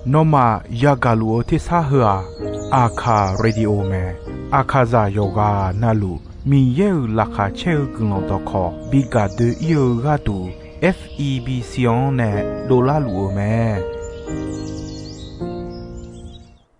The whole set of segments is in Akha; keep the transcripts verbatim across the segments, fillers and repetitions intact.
Nawmaf yagaq luf-eu tersar heu-aq, Aqkaq Radio mae. Aqkaqzaq yawqghaq navluf Miqyaer-euq laqkhaq caer-eu guiqlanq dawqkawq bi gaq doe-ir-eu gharduq, F E B C-anr nae dovlar luf-eu mae.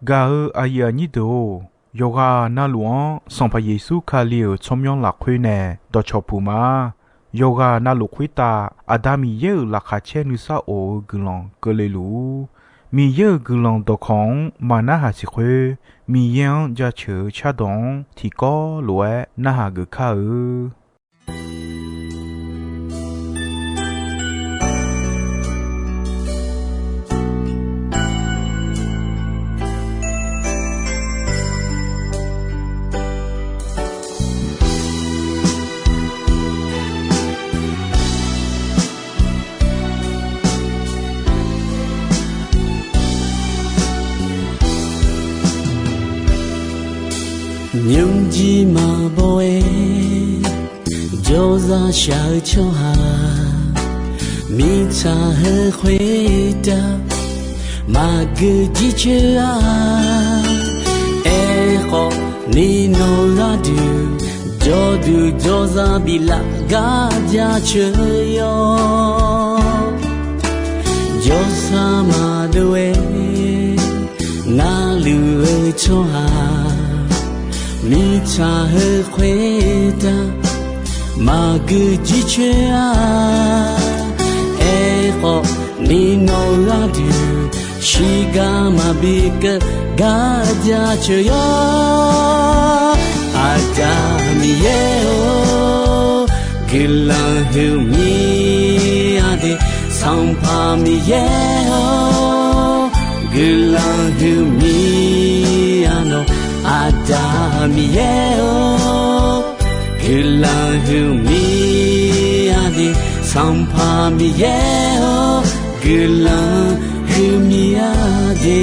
Gaq-eu aqyuif aqnyir deuq-or, yawqghaq navluf-anr Sanqpaq Yeqsur Kali-euq tsawrmyanr lafkhoer nae dawqcawq puq ma. Yawqghaq navluf khoertav Aqda Miqyaer-euq laqkhaq caer nuisar of-eu guiqlanq keuvle luf-ur. Miqyaer-euq guiqlanq dawqkawq-anr maqnarhaq siq khoer, Miqyaer-anr jaceuq-eu cardawq-anr tiqkawv lof-aer narhaq geuf kar-eu. Nymrjir maqbaw-aer jawrzaq shaq-eu tsawrhaq, mirtsaq heu khoertav maqgeu jircoer-a. Aerkhawf, ni nawq gharduq jawrduq jawrzaq biflaf gar jaceuq yawr. Jawrsar maqdov-aer narluf-eu tsawrhaq, mirtsaq heu khoertav maqgeu jircoer-a. Aerkhawf, ni nawq gharduq shiqgar maqbi keuv gar jaceuq yawr. Aqda Miqyaer-or, guiqlanq huiqmir-a de. Sanqpaq Miqyaer-or, guiqlanq huiqmir-a nawq. Aqda Miqyaer-or, guiqlanq huiqmir-a de. Sanqpaq Miqyaer-or, guiqlanq huiqmir-a de.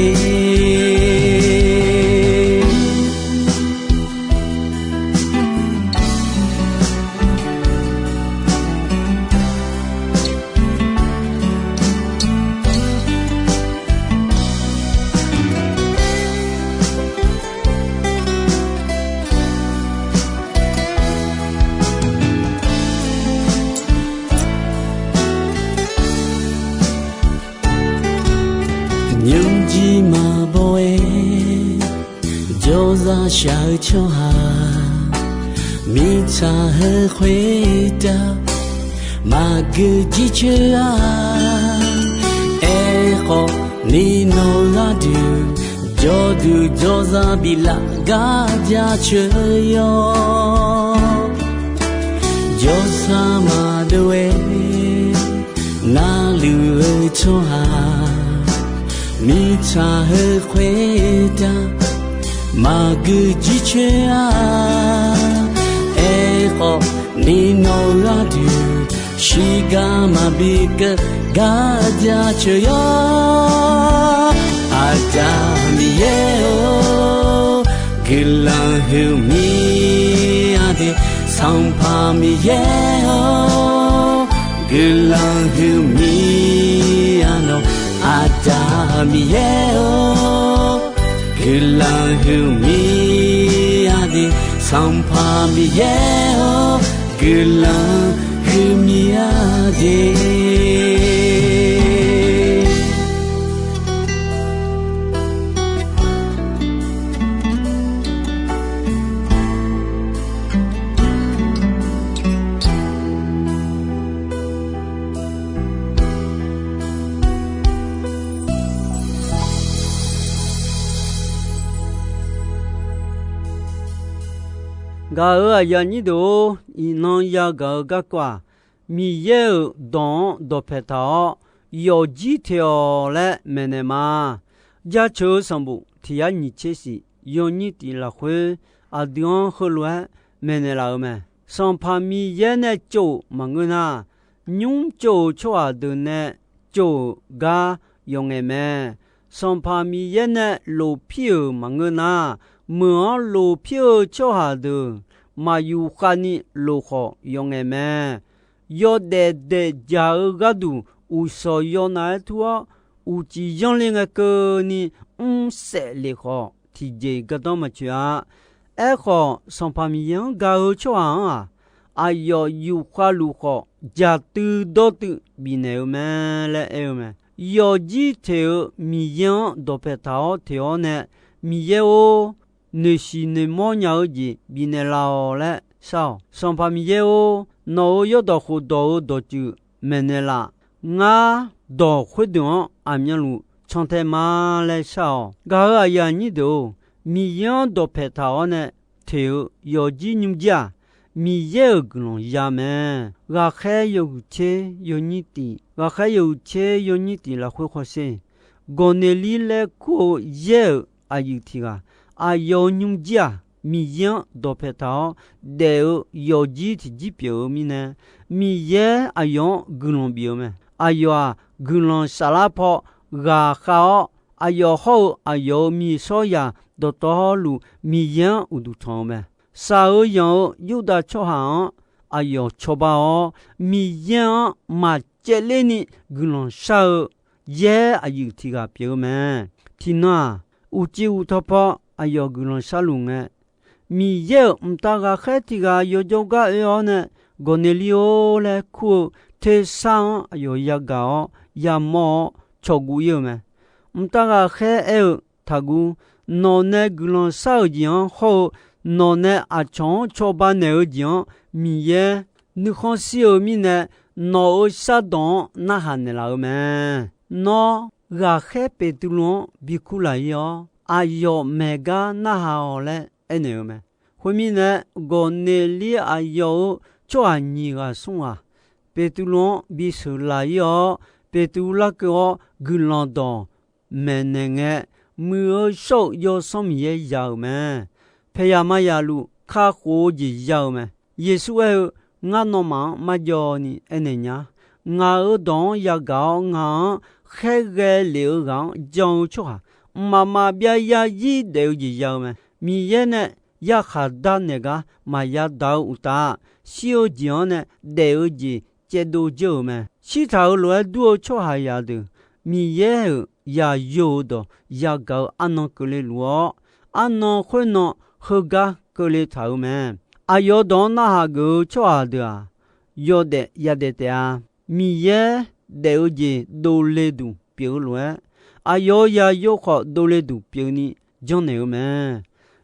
Nymrjir maqbaw-aer jawrzaq shaq-eu tsawrhaq, mirtsaq heu khoertav maqgeu jircoer-a. Aerkhawf, ni nawq gharduq jawrduq jawrzaq biflaf gar jaceuq yawr. Jawrsar maqdov-aer narluf-eu tsawrhaq, mirtsaq heu khoertav maqgeu jircoer-a. Aerkhawf, ni nawq gharduq shiqgar maqbi keuv gar jaceuq yawr. Aqda Miqyaer-or, guiqlanq huiqmir-a de. Sanqpaq Miqyaer-or, guiqlanq huiqmir-a nawq. Aqda Miqyaer-or, guiqlanq huiqmir-a de. Sanqpaq Miqyaer-or, guiqlanq huiqmir-a de. Gaq-euq aqyuif aqnyir deuq-or, iqnan yagaq-eu garkawv-aq, Miqyaer-euq dawq-anr dawqpae taq-awr, yawfjir teq-awq laer maeqnaeq ma. Jaceuq-eu sanqbof tiq yar nyiq tser shif yawnyir tiq lafkhoer, aqdui-anr heulof-aer maeqnaeq laf-euq mae. Sanqpaq Miqyaer nae tsov-euq maqngeur nar, nymr tsov-euq tsawrhaq deuq nae tsov-euq gar yawf ngaeq mae. Sanqpaq Miqyaer nae lofpir-euq maqngeur nar, meuq-anr lofpir-eu tsawrhaq deuq maq yufkhav ni lof khawf yawf ngaeq mae. Yawdaef daefjaq-eu gharduq uqshawq yawnav-aer tur-awr, uqcif yanrler ngae keuvni mrsaef lef khawf, tiqjeq-iq gardanr maqtsoeq-a. Aerkhawf, Sanqpaq Miqyaer-anr gaq-eu tsawrhaq-anr-aq, aqyawf yufkhav luf khawf, jaqtuiv dawrtuiv bifnaeq-eu mae laer aer-eu mae. Yawfjir teq-eu Miqyaer-anr dawqpae taq-awr teq-awr nae, Miqyaer-or, noeqshiq noeqmawr nya-eu jeq bifnaeq laf-awq laer shar-awq. Sanqpaq Miqyaer-or, nawq-euq yawrdawq khofdawq-euq dawqtsuif maeqnaeq laf. Ngar dawq khoerdeuq-anr aqmyanluf cantae ma laer shar-awq. Gaq-euq aqyuif aqnyir deuq-or, Miqyaer-anr dawqpae taq-awr nae teq-eu yawfjir nymrjir-aq, Miqyaer-euq guiqlanq ya mae. Ghaqkhaer yawhuiq tser yawnyir tif, ghaqkhaer yawhuiq tser yawnyir tif lafkhoer hawsher. Gawqneqlir laer kur-eu yaer-euq aqyuif tiq ghaq, aqyawf-euq nymrjir-aq, Miqyaer-anr dawqpae taq-awr daef-eu yawfjir tiqjir pyeuf-eu mirnae, Miqyaer aqyawf-anr guiqlanq bif-eu mae. Aqyawf-aq, guiqlanq saflar paw ghaqkhav-awr, aqyawf hawr-eu aqyawf-euq miqshawr zaq dawqtawvluf Miqyaer-anr uqduq tanq-eu mae. Shaq-eu yanq-eu Yurdav tsawrhaq-anr aqyawf cawba-awr, Miqyaer-anr maqcaevler ni guiqlanq shar-eu yaer aqyuif tiq ghaq pyeuf-eu mae. Tiqnan-aq, uqcif uqtawq paw aqyawf guiqlanq sharluf ngae, Miqyaer-euq mqtav ghaqkhaer tiq ghaq yawjawr gar oe-awr nae, Gawqneqlir-or laer kur-eu tersar-anr aqyawf yagaq-awr yamawr-awr cawqguv ir-eu mae. Mqtav ghaqkhaer aer-eu, Taqguv. Nawq nae guiqlanq shar-euq jeq-anr hawr-eu, nawq nae aqcawq-anr cawba naeq-eu jeq-anr Miqyaer nuikhanr shir-eu mirnae, nawq-euq shardawq-anr narhaq naeqlaf-eu mae. Nawr ghaqkhaer Beqtuvluv-anr bikur laf ir-awr, aqyawf maeq gar narhaq-awq laer aernaeq-eu mae. Khoermirnae, Gawqneqlir aqyawf-euq tsawrhaq nyiq ghaq smr ghaq Beqtuvluv-anr bisheuq laf ir-awr, Beqtuvluv larkeuv-awr guiqlanq dawq maeqnaeq ngae, muiq-eu shawr-eu Yawsanr Miqyaer ya-euq mae. Paeqyaq mayaqluf kakhof-eu jeq ya-eu mae. Yeqsur aer-eu, Ngar nawmaf-anr marjawv ni aernaeq nya. Ngaq-euq dawq-anr yagaq-awr ngaq-anr khaerghae lef-eu ghaq-anr jan-eu tsawrhaq, mqmaq maqbyav yarzir daef-eu jeq ya-eu mae. Miqyaer nae yarkhaq darnaeq gar maqya daq-eu uqtaf, shir-eu jeq-anr nae daef-eu jeq caevdov dzeur-euq mae. Shirtaq-euq lof-aer dur-eu tsawrhaqzaq deuq, Miqyaer-euq yaqyo-euq dawq yagaq-eu arnan keuvle luf-awr, arnan khoernan heugar keuvle taq-euq mae. Aqyawf-euq dawq-anr narhaq geuf-eu tsawrhaq deuq-aq, yawdaef yadaef taef-a. Miqyaer daef-eu jeq dovle duq pyeuf-eu lof-aer, aqyawf-euq yaqyo khawf dovle duq pyeufni janrnaeq-eu mae.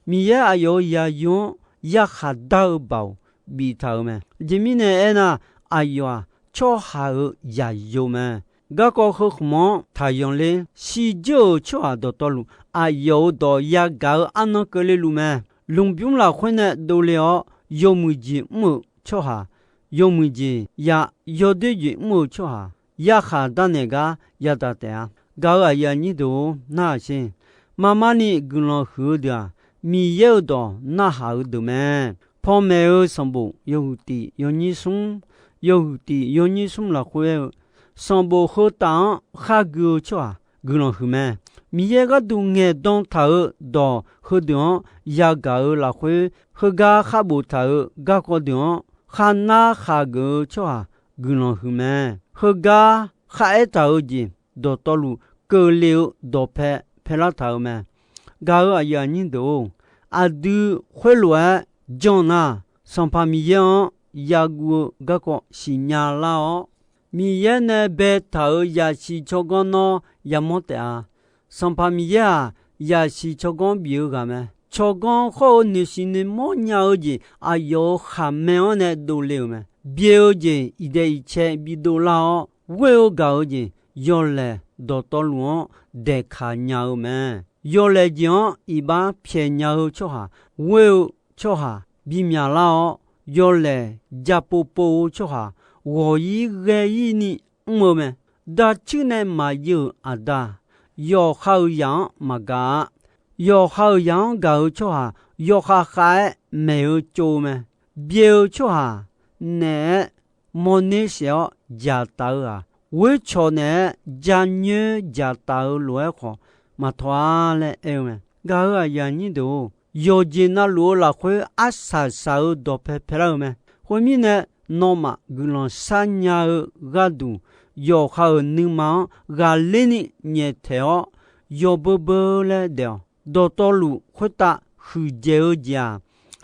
Miqyaer aqyawf-euq yaqyo-anr yarkhaq dar-eu baoq biftaq-euq mae. Aqjeq mirnae aernar, aqyawf-aq, tsawrhaq-euq yaqyo mae. Garkawv heu khmq-anr taqyanq ler, shirdzeur-euq tsawrhaq dawqtawvluf, aqyawf-euq dawq yagaq-eu arnan keuvle luf mae. Lmqbymr lafkhoer nae dovle-awr, yawmuiq jeq mr-euq tsawrhaq, yawmuiq jeq ya, yawdoer jeq mr-euq tsawrhaq, yarkhaq darnaeq gar yadaq taef-a. Gaq-euq aqyuif aqnyir deuq-or, narhaq sher. Marmarni guiqlanq huiq-eu deuq-aq, Miqyaer-euq dawq narhaq-eu deuq mae. Panmaeq-eu sanqbof yawhuiq tif yawnyir smr, yawhuiq tif yawnyir smr lafkhoer aer-eu, sanqbof heu taf-anr khar gui-eu tsawrhaq guiqlanq huiq mae. Miqyaer gharduq ngaeqdan taq-eu dawq heudeuq-anr yagaq-eu lafkhoer, heugar khar boftaq-euq garkawv deuq-anr khar nar khaq geuf-eu tsawrhaq guiqlanq huiq mae. Heugar khar aertaq-eu jeq dawqtawvluf keuvle-eu dawqpae paelar taq-euq mae. Gaq-euq aqyuif aqnyir deuq-or, aqdui khoerlof-aer jan nar, Sanqpaq Miqyaer-anr yaguv-eu garkawv siqnya lar-awr, Miqyaer nae baetaq-euq zaqsiq tsawrganr nawr yamawr taef-a. Sanqpaq Miqyaer-aq, zaqsiq tsawrganr bif-eu ghaq mae. Tsawrganr khawr-eu noeqsiq noeqmawr nya-eu jeq aqyawf-euq khaqmae-anr nae dovle-euq mae. Byae-eu jeq iqdaeq iqcae bidov lar-awr, ghoer-eu gaq-eu jeq yawlaeq dawqtawvluf-anr daeqkaq nya-eu mae. Yawlaeq jeq-anr iqbax pyaeq nya-eu tsawrhaq, ghoer-eu tsawrhaq bimyaq lar-awr, yawlaeq ja povpov-eu tsawrhaq, ghawq-ir ghae-ir ni mr-eu mae. Dacuir nae maqyeuv-euq aqda, yawqha-euq zaq-anr maqgaq-a. Yawqha-euq zaq-anr gaq-eu tsawrhaq, yawkhav khav-aer maeq-eu tsov-eu mae. Byae-eu tsawrhaq naeq-aer mawrner saef-awr dzaqtaf-eu-aq, ghoer cawq naeq-aer janyoer dzaqtaf-eu lof-aer khawf maqtawq-a laer aer-eu mae. Gaq-euq aqyuif aqnyir deuq-or, yawqjeq navluf-eu lafkhoer arsaq saq-eu dawqpae paelar-eu mae. Khoermirnae, nawmaf guiqlanq sharnya-eu gharduq yawqha-euq nuima-anr ghaqler ni nyaeftaeq-awr, yawbeu beu laer daef-awq. Dawqtawvluf khoertav huiqdzaeq-eu jeq-aq,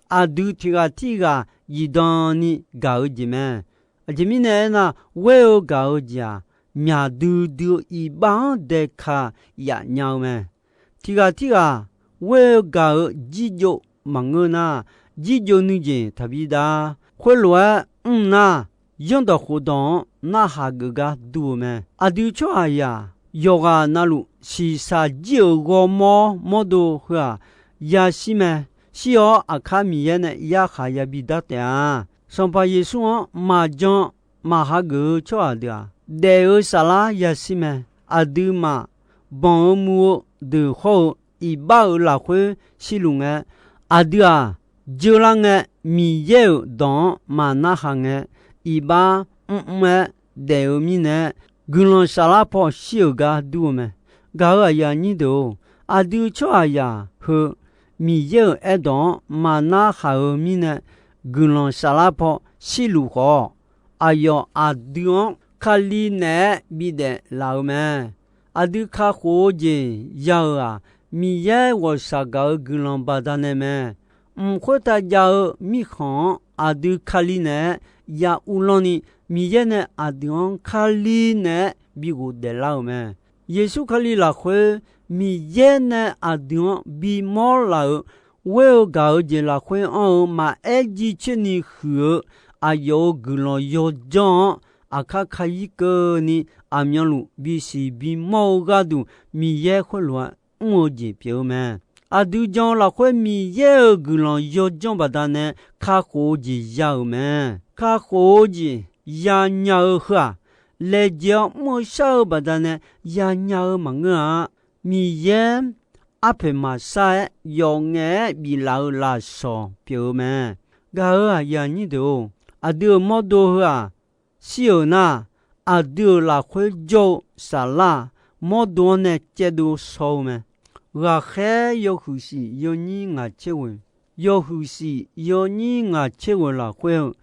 aqdui tiq ghaq tirghaq zifdan ni gaq-eu jeq mae. Aqjeq mirnae aernar, ghoer-eu gaq-eu jeq-aq, myaq duidui-eu iqbax-anr daeka yaf nya-eu mae. Tiq ghaq tirghaq ghoer-eu gaq-eu jirjov maqngeur nar, jirjov nuijeq taqbi dav. Khoerlof-aer mr nar, zanrdawq khofdawq-anr narhaq geuf gar dur-eu mae. Aqdui tsawrhaqzaq yawqghaq navluf shiqshaq jir-euq ghawrmawr mawrdo heu-aq, yashir mae. Shir-awr aqkar Miqyaer nae yarkhaq yabi dar taef-a. Sanqpaq Yeqsur-anr maqjan maqhageuf-eu tsawrhaq deuq-aq, daef-eu saflar yashir mae. Aqduimaf banq-eu muv-eu deuq hawr-eu iqbax-euq lafkhoer shirluf ngae, aqdui-aq, jeular ngae, Miqyaer-euq dawq-anr maqnarhaq ngae, iqbax mrmr-aer daef-eu mirnae, guiqlanq saflar paw shir-euq gar dur-eu mae. Gaq-euq aqyuif aqnyir deuq-or, aqdui tsawrhaqzaq heu Miqyaer-euq aerdawq-anr maqnarhaq-eu mirnae, guiqlanq saflar paw shirluf khawf, aqyawf aqdui-anr Kali naeq-aer bidaef laf-eu mae. Aqdui kakhof-eu jeq ya-euq-aq, Miqyaer ghawqshaq gaq-eu guiqlanq baqdanae mae. Mq khoertav jav-eu mirkhanq-anr aqdui Kali naeq-aer ya uvlanr ni, Miqyaer nae aqdui-anr Kali naeq-aer bi ghofdaef lar-euq mae. Yeqsur Kali lafkhoer Miqyaer nae aqdui-anr bimawr laf-euq ghoer-eu gaq-eu jeq lafkhoer anr-eu maqaer jircoer ni huiq-eu aqyawf-euq guiqlanq yawdzanr-anr aqkar ka-ir keuvni aqmyanluf bisiq bimawr-eu gharduq Miqyaer khoerlof-aer mr-eu jeq pyeuf-eu mae. Aqdui jan-eu lafkhoer Miqyaer-euq guiqlanq yawdzanr baqdanae kakhof-eu jeq ya-euq mae. Kakhof-eu jeq yanya-eu heu-aq, laejae-awr mr-eu shar-eu baqdanae yanya-eu maqngeur-a. Miqyaer arpoeq maqsar-aer yawf ngaef-aer biflaf-eu lafsawq pyeuf-eu mae. Gaq-euq aqyuif aqnyir deuq-or, aqdui-euq mawrdo heu-aq, shir-euq nar, aqdui-euq lafkhoer jawr-eu saflar-aq, mawrdo-anr nae caevdov shaw-eu mae. Ghaqkhaer yawhuiq shif yawnyir ngaq tser ghoeq, yawhuiq shif yawnyir ngaq tser ghoeq lafkhoer-eu,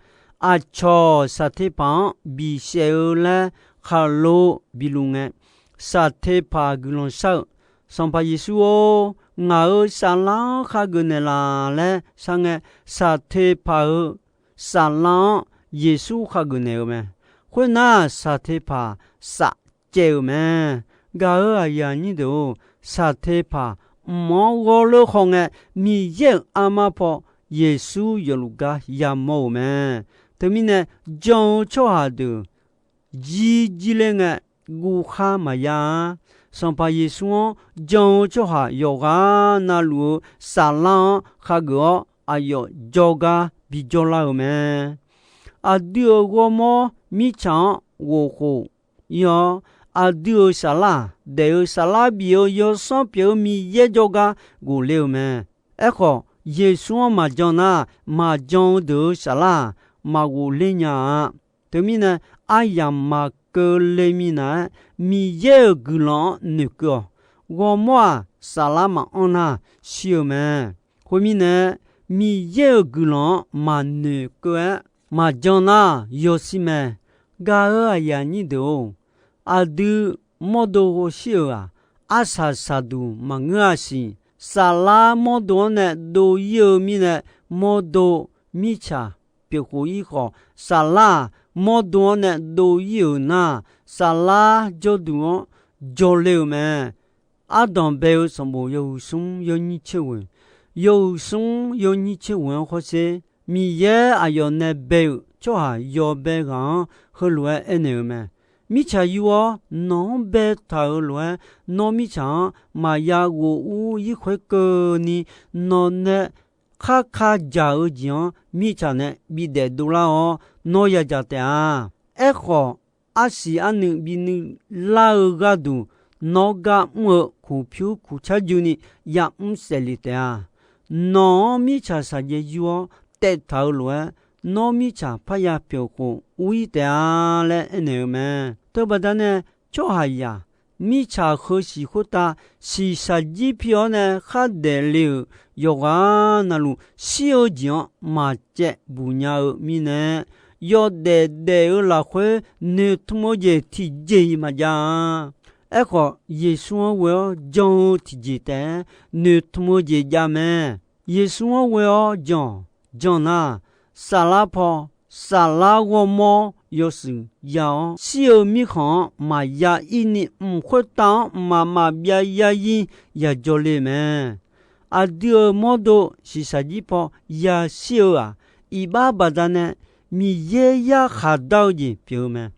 aqcawq saqteqpaq-anr bisaef-eu laer khaqlo biluf ngae, saqteqpaq guiqlanq shar-eu, Sanqpaq Yeqsur-or, ngaq-euq saflar-anr khageuf naeqlaf laer sharngae, saqteqpaq-euq saflar-anr Yeqsur khageuf naeq-eu mae. Khoernar, saqteqpaq saf caev-euq mae. Gaq-euq aqyuif aqnyir deuq-or, saqteqpaq mq-anr ghawrleur khaw ngae, Miqyaer-euq armar paw Yeqsur yawfluf gar yamawr-euq mae. Teumirnae, jan-eu tsawrhaq deuq jir jir ler ngae, guvkhar maqya-a. Sanqpaq Yeqsur-anr jan-eu tsawrhaq yawqghaq navluf-eu saflar-anr khageuf-awr, aqyawf jawrgar bijawr lar-euq mae. Aqdui-euq ghawrmawr mirtsaq-anr ghofkhof ir-awr, aqdui-euq saflar-aq, daef-eu saflar bif-eu yawsanr pyeuf-eu Miqyaer jawrgar ghofler-eu mae. Aerkhawf, Yeqsur-anr maqjan nar, maqjan-eu deuq-euq saflar-aq, maqghofler nya-a. Teumirnae, aryamq maqkeuv le minav-aer, Miqyaer-euq guiqlanq-anr noeqkeuv-awq. Ghawrmawr-aq, saflar maqanr nar, shir-eu mae. Khoermirnae, Miqyaer-euq guiqlanq-anr maqnoeqkeuv-aer maqjan nar, yawshir mae. Gaq-euq aqyuif aqnyir deuq-or, aqdui mawrdo ghawshir-euq-aq, arsaq saqduq maqngeur-a siq. Saflar mawrdo-anr nae dov ir-eu mirnae, mawrdo mirtsaq pyeuf khof ir khawf, saflar-aq, mawrdo-anr nae dov ir-euq nar, saflar jawrduq-anr jawrle-eu mae. Ardanq bae-eu sanqbof yawhuiq smr yawnyir tser ghoeq, yawhuiq smr yawnyir tser ghoeq-anr hawsher, Miqyaer aqyawf nae bae-euq tsawrhaq yawbae ghaq-anr heulof-aer aernaeq-eu mae. Mirtsaq yur-awr nawq-anr baetaq-euq lof-aer, nawr mirtsaq-anr maqya ghof ur ir khoerkeuvni, nawq nae kharka dzaq-eu jeq-anr mirtsaq nae bidaef dovlar-awr, nawr yadzaq taef-a. Aerkhawf, arsiq arnuiv binuiv lar-eu gharduq, nawr gar mr-eu kuqpyur kuqcar juni yamr saef le taef-a. Nawq-anr mirtsaq shaqjaev yur-awr taeftaq-eu lof-aer, nawr mirtsaq parya pyeuf khof ur ir taef-a laer aernaeq-eu mae. Teubaqda nae, tsawrhaqzaq mirtsaq heu siq khoertav shiqshaq jir pi-awr nae khardaef le-euq yawqghaq navluf shir-eu jeq-anr maqcaev buq nya-eu mirnae, yawdaef daef-eu lafkhoer noeqtmq-eu jeq tiqjeq-iq maqjav-a. Aerkhawf, Yeqsur-anr ghoe-awr jan-eu tiqjeq taef-aer noeqtmq-eu jeq jav mae. Yeqsur-anr ghoe-awr jan-awq. Jan nar, saflar paw, saflar ghawrmawr yawshuif ya-awr, shir-eu mirkhanq-anr maqya ir ni, mq khoertav-anr mqmaq maqbyav yarzir yajawr le mae. Aqdui-euq mawrdo shiqshaq jir paw yashir-eu-aq, iqbax baqdanae Miqyaer yarkhaq dar-eu jeq pyeuf-eu mae.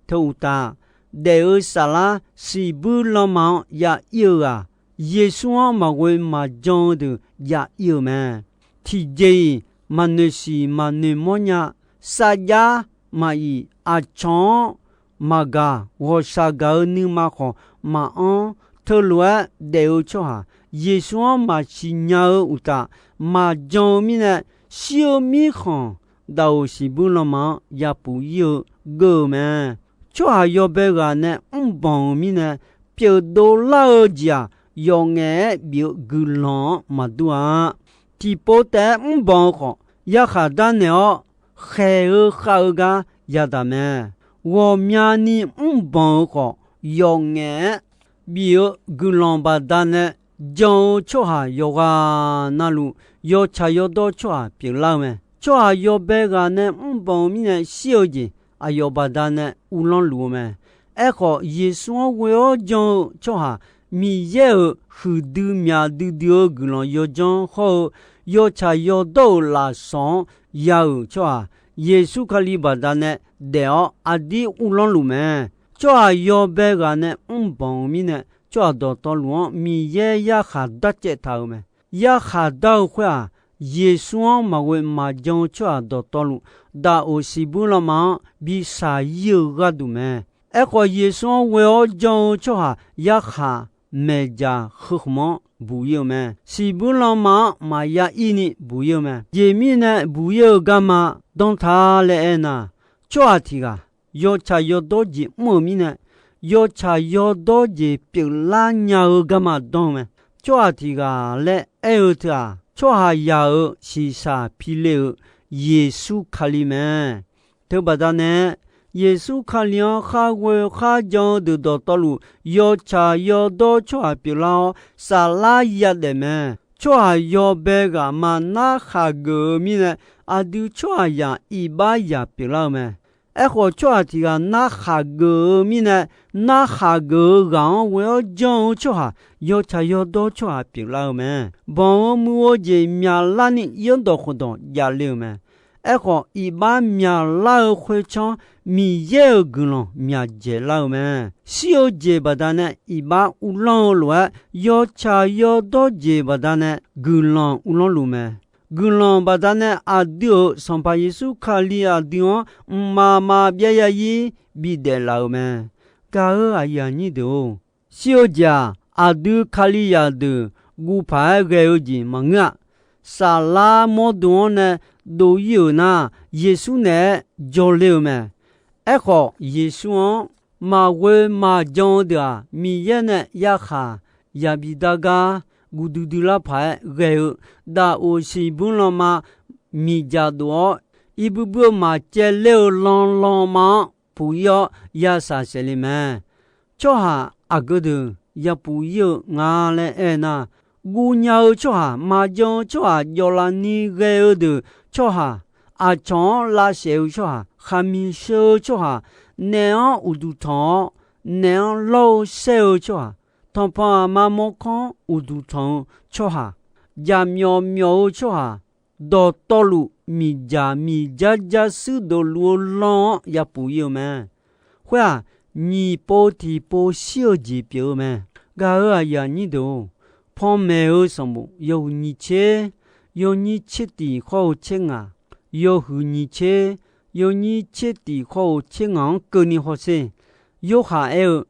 Teu uqtaf, daef-eu saflar siqbuir lanma-anr ya ir-eu ghaq, Yeqsur-anr maqghoe maqjan-eu deuq ya ir-eu mae. Tiqjeq-iq maqnoeq siq maqnoeq mawrnya, sarjax maqif, aqcawq-anr maqgaq, ghawqshaq gaq-eu nuima khawf maqanr. Teulof-aer daef-eu tsawrhaq Yeqsur-anr maqsiq nya-eu uqtaf, maqjan-eu mirnae, shir-eu mirkhanq daqoq siqbuir lanma-anr yapuf ir-eu geur-eu mae. Tsawrhaq yawbae ghaq nae mrbanq-euq mirnae, pyeufdov lar-eu jeq-aq, yawf ngaef-aer bif-eu guiqlanq-anr maqdur-a. Tiqpov taef-aer mrbanq-eu khawf, yarkhaq darnaeq-awr khaeq-eu khav-eu gar yadaq mae. Ghawqmyani mrbanq-eu khawf, yawf ngaef-aer bif-eu guiqlanq baqdanae jan-eu tsawrhaq yawqghaq navluf, yawtsaq yawdawr tsawrhaq pyeuflar-eu mae. Tsawrhaq yawbae ghaq nae mrbanq-eu mirnae shir-eu jeq, aqyawf baqdanae uvlanr luf-eu mae. Aerkhawf, Yeqsur-anr ghoe-awr jan-eu tsawrhaq, Miqyaer-euq huiqdui myaq duidui-eu guiqlanq yawdzanr hawr-eu, yawtsaq yawdawr-euq lafsawq-anr ya-euq tsawrhaq, Yeqsur Kali baqdanae daef-awr aqdir uvlanr luf mae. Tsawrhaq yawbae ghaq nae mrbanq-eu mirnae, tsawrhaq dawqtawvluf-anr Miqyaer yarkhaq darcaev taq-euq mae. Yarkhaq dar-eu khoer-aq, Yeqsur-anr maqghoe maqjan-eu tsawrhaq dawqtawvluf, daqoq siqbuir lanma-anr bi shaq ir-eu gharduq mae. Aerkhawf, Yeqsur-anr ghoe-awr jan-eu tsawrhaq yarkhaq maeqjaq heu khmq-anr buq ir-eu mae. Siqbuir lanma-anr maqya ir ni buq ir-eu mae. Jeq mirnae buq ir-eu garma dan ta laer aernar, tsawrhaq tiq ghaq yawtsaq yawdawr jeq mr-euq mirnae, yawtsaq yawdawr jeq pyeuflar nya-eu garma dan-eu mae. Tsawrhaq tiq ghaq laer aer-eu teu-aq, tsawrhaqzaq-euq shiqshaq pile-euq Yeqsur Kali mae. Teubaqda nae, Yeqsur Kali-anr khar ghoe khar jan-eu deuq dawqtawvluf, yawtsaq yawdawr tsawrhaq pyeuflar-awr, saflar yadaef mae. Tsawrhaq yawbae ghaq ma narkhaq geuf-eu mirnae, aqdui tsawrhaqzaq iqbaxzaq pyeuflar-eu mae. Aerkhawf, tsawrhaq tiq ghaq narkhaq geuf-eu mirnae, narkhaq geuf-eu ghaq-anr ghoe-awr jan-eu tsawrhaq, yawtsaq yawdawr tsawrhaq pyeuflar-eu mae. Banq-eu muiq-eu jeq myaqlarni, yaerdawq khofdawq javle-euq mae. Aerkhawf, iqbax myaqlar-eu khoertsanr, Miqyaer-euq guiqlanq myaqdzaeq lar-eu mae. Shir-eu jeq baqdanae iqbax uvlanr-eu lof-aer, yawtsaq yawdawr jeq baqdanae guiqlanq uvlanr luf mae. Guiqlanq baqdanae aqdui-euq Sanqpaq Yeqsur Kali aqdui-anr mqmaq maqbyav yarzir bidaef laf-euq mae. Gaq-euq aqyuif aqnyir deuq-or, shir-eu jeq-aq, aqdui Kalizaq deuq guv paq-aer ghae-eu jeq maqngeur-a. Saflar mawrdo-anr nae dov ir-euq nar, Yeqsur naeq-aer jawrler-eu mae. Aerkhawf, Yeqsur-anr maqghoe maqjan-eu deuq-aq, Miqyaer nae yarkhaq yabi dar gar guv duidui lar paq-aer ghae-eu daqoq siqbuir lanma miqdzaq dof-awr, iqbui bui-eu maqcaevler-eu lan lanma-anr puq ir-awr yashaq saeqle mae. Tsawrhaq aqgeu deuq yapuq ir-eu nga laer aernar, guv nya-eu tsawrhaq, maqjan-eu tsawrhaq, jawvlaf ni ghae-eu deuq tsawrhaq, aqcawq-anr lavsaef-eu tsawrhaq, khaqmiq sheu-eu tsawrhaq, naef-anr uqduq tanq-awr naef-anr lawr-eu saer-eu tsawrhaq, tanqpanq aqma mawrkawr-anr uqduq tanq-eu tsawrhaq, jaqmyawf myawf-eu tsawrhaq, dawqtawvluf miqdzaq miqdzar dzar shuir deuq luf-eu lan-anr yapuq ir-eu mae. Khoer-aq, nyiq pov tiq pov shir-eu jeq pyeuf-eu mae. Gaq-euq aqyuif aqnyir deuq-or, panmaeq-eu sanqbof yawhuiq nyiq tser, yawnyir tser tiq khawr-eu tser ngaq, yawhuiq nyiq tser, yawnyir tser tiq khawr-eu tser ngaq-anr keuvni hawsher. Yorhaq aer-eu,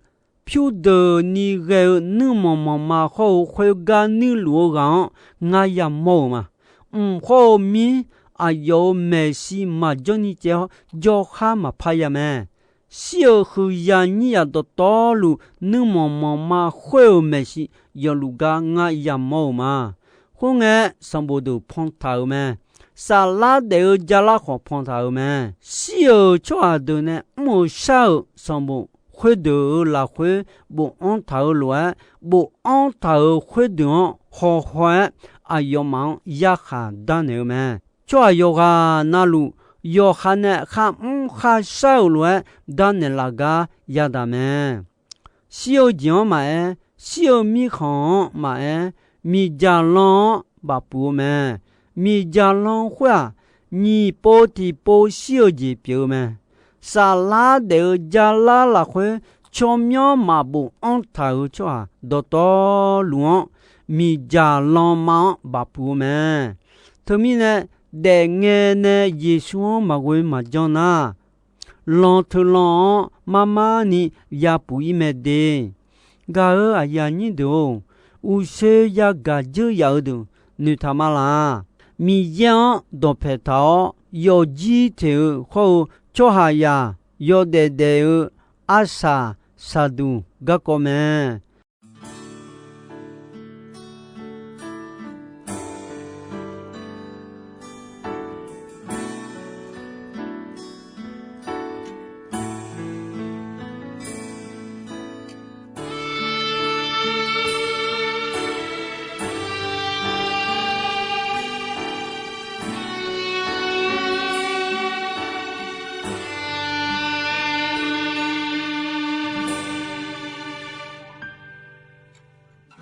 pyurdeuqni ghae-eu nuirmanq manqma hawr-eu khoergar nuirluf-eu ghaq-anr ngar yamawr-euq ma. Mq hawr-eu mir, aqyawf-euq maeqshi maqjawr ni caev-awr, jawrkhar maqpar ya mae. Shir-eu huiqzaq nyirzaq dawqtawvluf, nuirmanq manqma khoer-euq maeqshi yawfluf gar ngar yamawr-euq ma. Khoerngae, sanqbof deuq pantaq-euq mae. saflar daef-eu jalar khawf pan taq-euq mae. Shir-euq tsawrhaq deuq nae mr-eu shar-euq sanqbof khoerdeuq-euq lafkhoer bofanr taq-eu lof-aer, bofanr taq-euq khoerdeuq-anr hawhaw-aer aqyawfmaf-anr yarkhaq darnaeq-eu mae. Tsawrhaq yawqghaq navluf yawqha nae kharmr kharshar-euq lof-aer darnaeq laf gar yadaq mae. Shir-eu jeq-anr maqaer, shir-eu mirkhanq-anr maqaer, miqdzaq lan-anr bafpuq-eu mae. Miqdzaq lan khoer-aq, nyiq pov tiqpov shir-eu jeq pyeuf-eu mae. Saflar daef-eu jalar lafkhoer tsawrmyanr maqbofanr taq-euq tsawrhaq dawqtawvluf-anr miqdzaq lanma-anr bafpuq-eu mae. Teumirnae, daefngae nae Yeqsur-anr maqghoe maqjanr nar, lan teulan-anr marmar ni yapuq-ir mae de. Gaq-euq aqyuif aqnyir deuq-or, uqshoe yagaq dzeur yaf-eu deuq noeqtaq ma laq. Miqyaer-anr dawqpaeq taq-awr yawfjir teq-eu hawr-eu tsawrhaqzaq yawdaef daef-eu arsaq saqduq garkawv mae.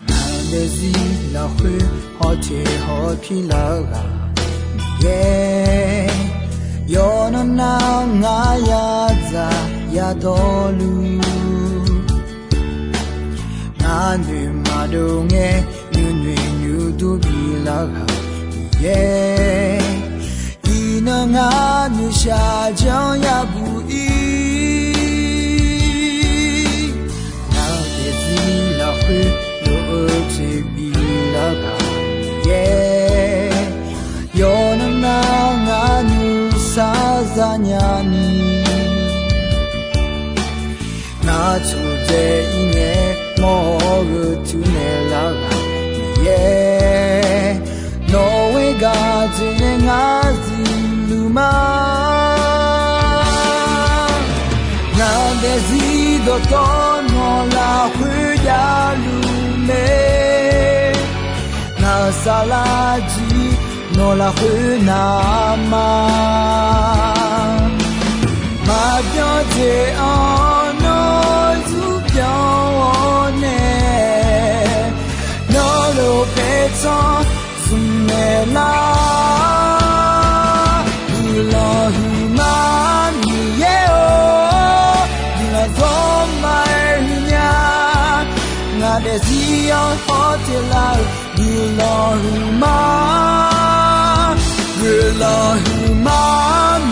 Ngaq daefzir lafkhoer hawteq hawpir lar-eu ghaq Miqyaer, yawqnan nar ngar yadzaq yadawrluf, ngar noeq maqdov ngae nuinoeq nuidur bilar ghaq Miqyaer, iqnan ngar noeqshaq janr yabuq-ir. Ngaq daefzir lafkhoer lof-eu jeq bilar ghaq Miqyaer, yawqnan nar ngar nuisar zanya ni, ngar tsawqdzae-ir ngae mawr-awr gheu tuinaeq lar ghaq Miqyaer, nawq-eu gaq dzoeqnae ngar zuiqluf ma. Ngaq daefzir dawqtawv nawq lafkhoer javluf mae. Ngaq-euq saflar jir nawq lafkhoer navma, maqbyan jeq-anr nawr zurbyan-awr nae, nawr lof paertsanr zmq naeq lar. Guiqlanq huiqma Miqyaer-or, guiqlanq zawr ma-aer huiqnya. Ngaq daefzir-anr hawteq lar-eu guiqlanq huiqma, guiqlanq huiqma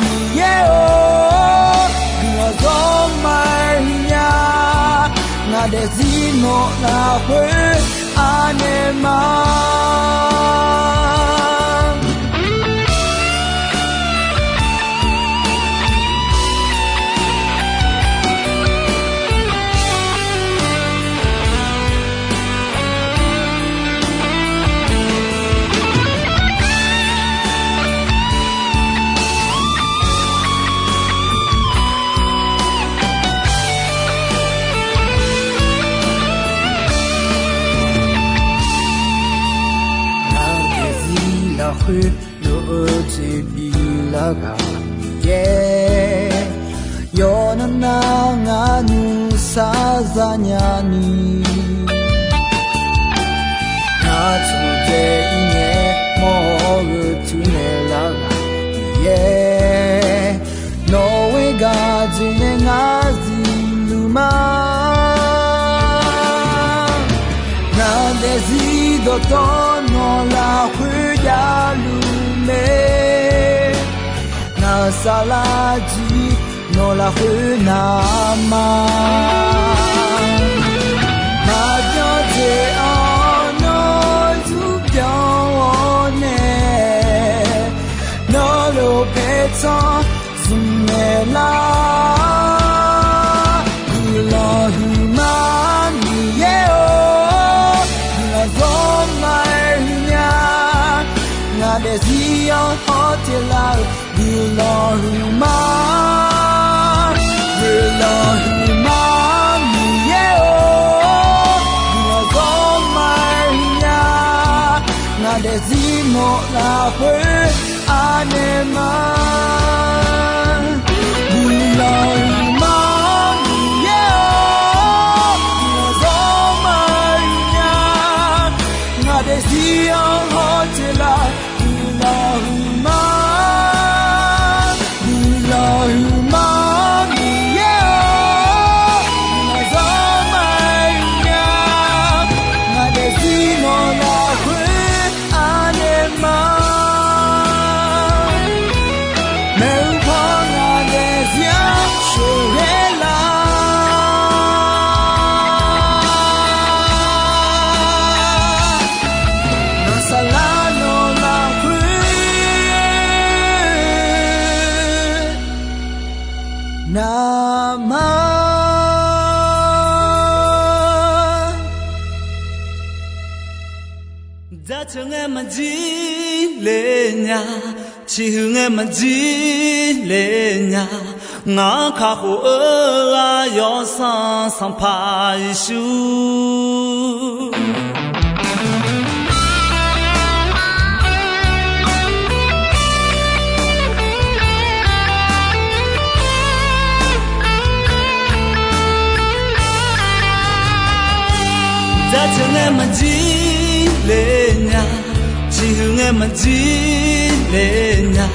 Miqyaer-or, guiqlanq zawr ma-aer huiqnya. Ngaq daefzir nawq lafkhoer anaeq ma. Ngaq daefzir lafkhoer lof-eu jeq bilar ghaq Miqyaer, yawqnan nar ngar nuisar zanya ni, ngar tsawqdzae-ir ngae mawr-awr gheu tuinaeq lar ghaq Miqyaer, nawq-eu gaq dzoeqnae ngar zuiqluf ma. Ngaq daefzir dawqtawv nawq lafkhoer javluf mae. Ngaq-euq saflar jir nawq lafkhoer navma, maqbyan jeq-anr nawr zurbyan-awr nae, nawr lof paertsanr zmq naeq lar. Guiqlanq huiqma Miqyaer-or, guiqlanq zawr ma-aer huiqnya. Ngaq daefzir-anr hawr huiqma, guiqlanq huiqma, Miqyaer-or, guiqlanq zawr ma-aer nya. Ngaq daefzir nawq lafkhoer anaeq ma. Guiqlanq huiqma, Miqyaer-or, guiqlanq zawr ma-aer nya. Ngaq daefzir-anr hawteq laf, guiqlanq huiqma, guiqlanq huiqma, Miqyaer-or, guiqlanq zawr ma-aer nya. Ngaq daefzir nawq lafkhoer anaeq ma. Maeqhu paw ngaq daefzir-anr sheuqghae lar. Naqsaqlar nawq lafkhoer navmaqma. Jaceuq ngae maqjir le nya, ciqhuiq ngae maqjir le nya, ngaq-anr kakhof-eu ghaq Yawsanr Sanqpaq Yeqsur. Jaceuq ngae maqjir le nya, ciqhuiq ngae maqjir le nya,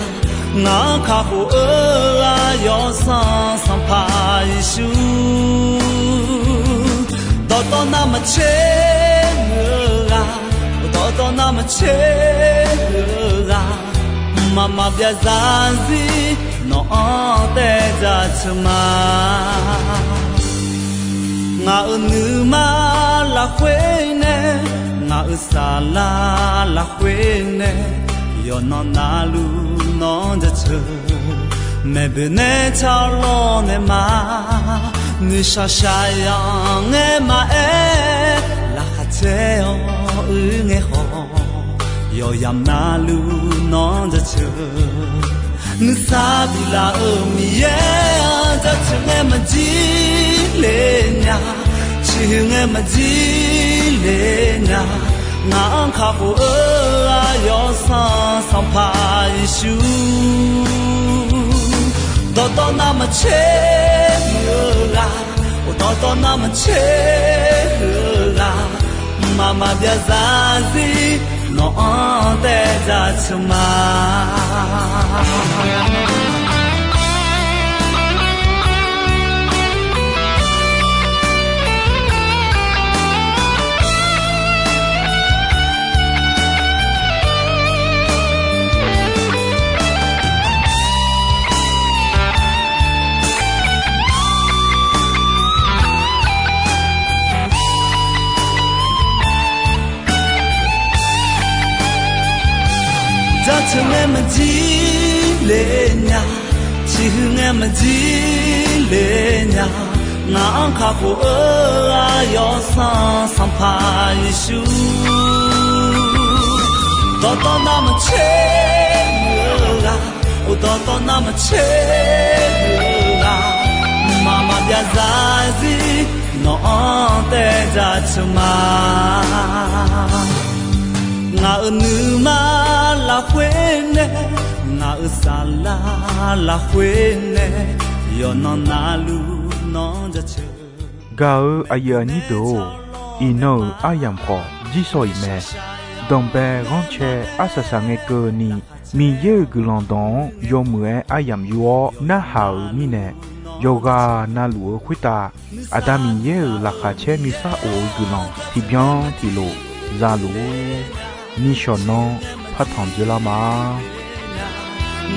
ngaq-anr kakhof-eu ghaq Yawsanr Sanqpaq Yeqsur. Dawqtawv navmaqtser muiq-eu ghaq, dawqtawv navmaqtser muiq-eu ghaq, mqmaq maqbyav zarzir nawq-anr taev jaceuq ma. Ngaq-euq nuima lafkhoer nae, ngaq-euq saflar lafkhoer nae, yawqnan navluf nawq-anr jaceuq. Maeqboeq nae car lawr nae ma, nuishaq shaqyamq ngae maqaer, laqkhaq caer-awr uir ngae khawf, yawqyamq navluf nawq-anr jaceuq. Nuisar biflaf-euq Miqyaer-anr jaceuq ngae maqjir le nya, ciqhuiq ngae maqjir le nya, ngaq-anr kakhof-eu ghaq Yawsanr Sanqpaq Yeqsur. Dawqtawv navmaqtser muiq-eu ghaq, dawqtawv navmaqtser muiq-eu ghaq, mqmaq maqbyav zarzir nawq-anr taev jaceuq ma. Jaceuq ngae maqjir le nya, ciqhuiq ngae maqjir le nya, ngaq-anr kakhof-eu ghaq Yawsanr Sanqpaq Yeqsur. Dawqtawv navmaqtser muiq-eu ghaq, dawqtawv navmaqtser muiq-eu ghaq, mqmaq maqbyav zarzir nawq-anr taev jaceuq ma. Ngaq-euq nuima lafkhoer nae, ngaq-euq saflar lafkhoer nae, yawqnan navluf nawq-anr jaceuq. Gaq-eu aqyuif aqnyir deuq-or, iqnan-euq aryamq khawf jirshaw-iq mae. Danqbae ghanrcae arsaq saq ngae keuvni, Miqyaer-euq guiqlanq dawq-anr yawmuiq-aer aryamq yur-awr narhaq-euq mirnae, yawqghaq navluf-eu khoertav Aqda Miqyaer-euq laqkhaq caer nuisar of-eu guiqlanq tiqbyan tiqlof za luf-ur. Nishawq nanr partanq dzoerlar ma.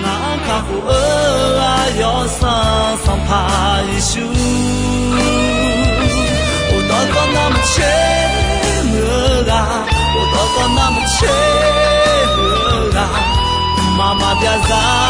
Ngaq-anr kakhof-eu ghaq Yawsanr Sanqpaq Yeqsur. Dawqtawv navmaqtser muiq-eu ghaq, dawqtawv navmaqtser muiq-eu ghaq, mqmaq maqbyav zar